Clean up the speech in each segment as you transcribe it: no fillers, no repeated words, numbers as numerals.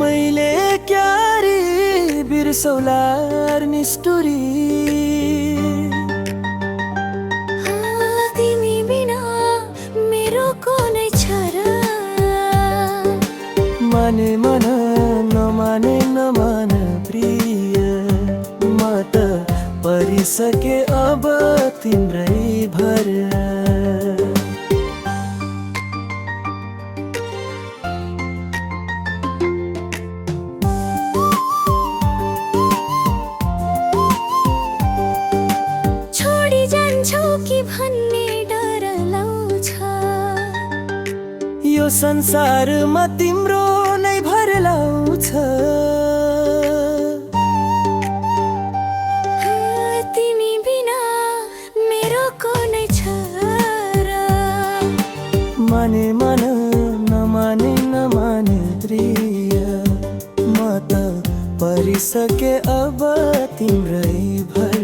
मैले क्यारी बिर्सौलार निष्ठुरी तिमी बिना मेरो कुनै छ र माने मन नमाने नमान प्रिय म त परिसके अब तिम्रै भर छोडी जान्छौ कि भन्ने डर लाउँछ यो संसारमा तिम्रो नै भर लाउँछ तिमी बिना मेरो कुनै छ र माने मन नमाने नमाने प्रिय म त परिसके अब तिम्रै भर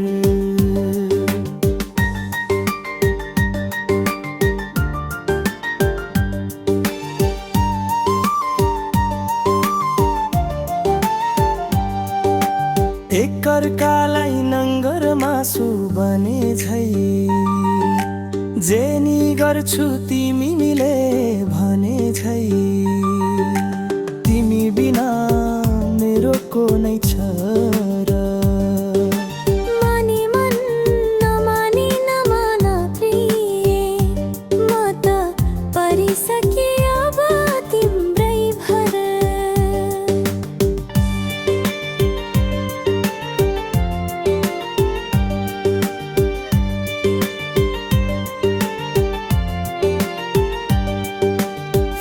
एकअर्कालाई नङ्गर मासु बने झै जेनी गर्छु तिमी मिले भने झै तिमी बिना मेरो कुनै छ र माने मन नमाने नमान प्रिय म त परिसके अब तिम्रै भर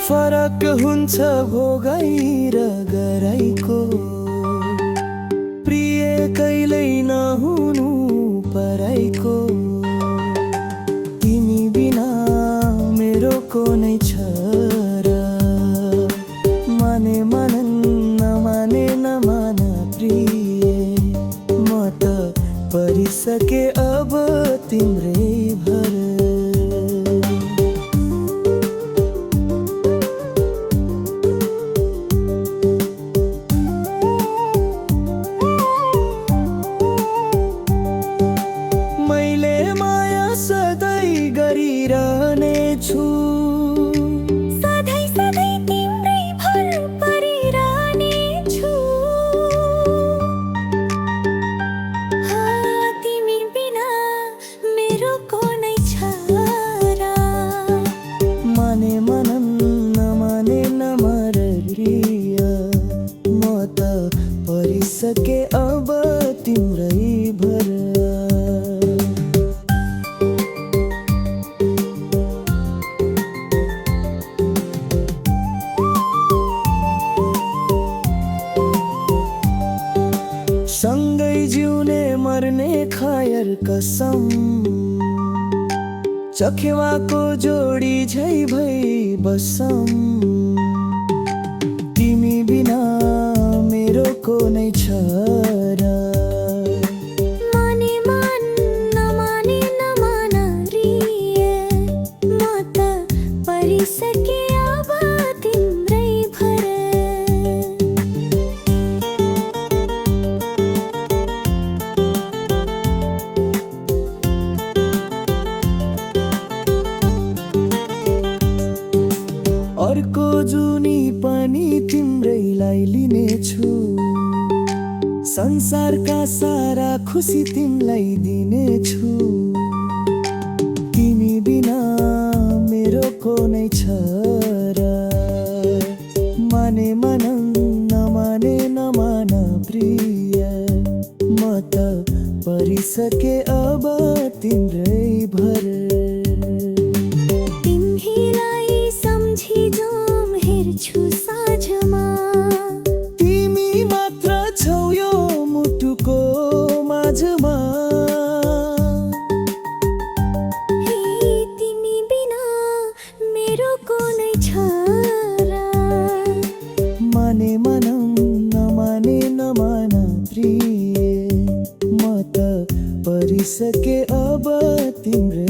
फरक हुन्छ भोगाई र गराइको प्रिय कहिल्यै नहुनु पराइको तिमी बिना मेरो कुनै छ र माने मन नमाने नमान प्रिय म त परिसके अब तिम्रै भर गरिरहनेछु सधैँ सधैँ तिम्रै भर परिरहनेछु तिमी बिना मेरो कुनै छ र माने मन नमाने नमर प्रिय म त परिसके अब तिम्रै भर सँगै जिउने मर्ने खायर कसम चखेवाको जोडी झै भई बसम तिमी बिना मेरो कुनै छ र माने मन नमाने नमान प्रिय म त परिसके अब तिम्रै भर अर्को जुनी पनि तिम्रैलाई लिनेछु संसारका सारा खुसी तिमीलाई दिनेछु तिमी बिना मेरो कुनै छ र माने मन नमाने नमान प्रिय म त परिसके अब तिम्रै भर तिमीलाई सम्झी जाम हेर्छु साँझमा तिमी मात्र छौ यो मुटुको माझमा तिमी बिना मेरो कुनै छ र माने मन नमाने नमान प्रिय म त परिसके अब तिम्रै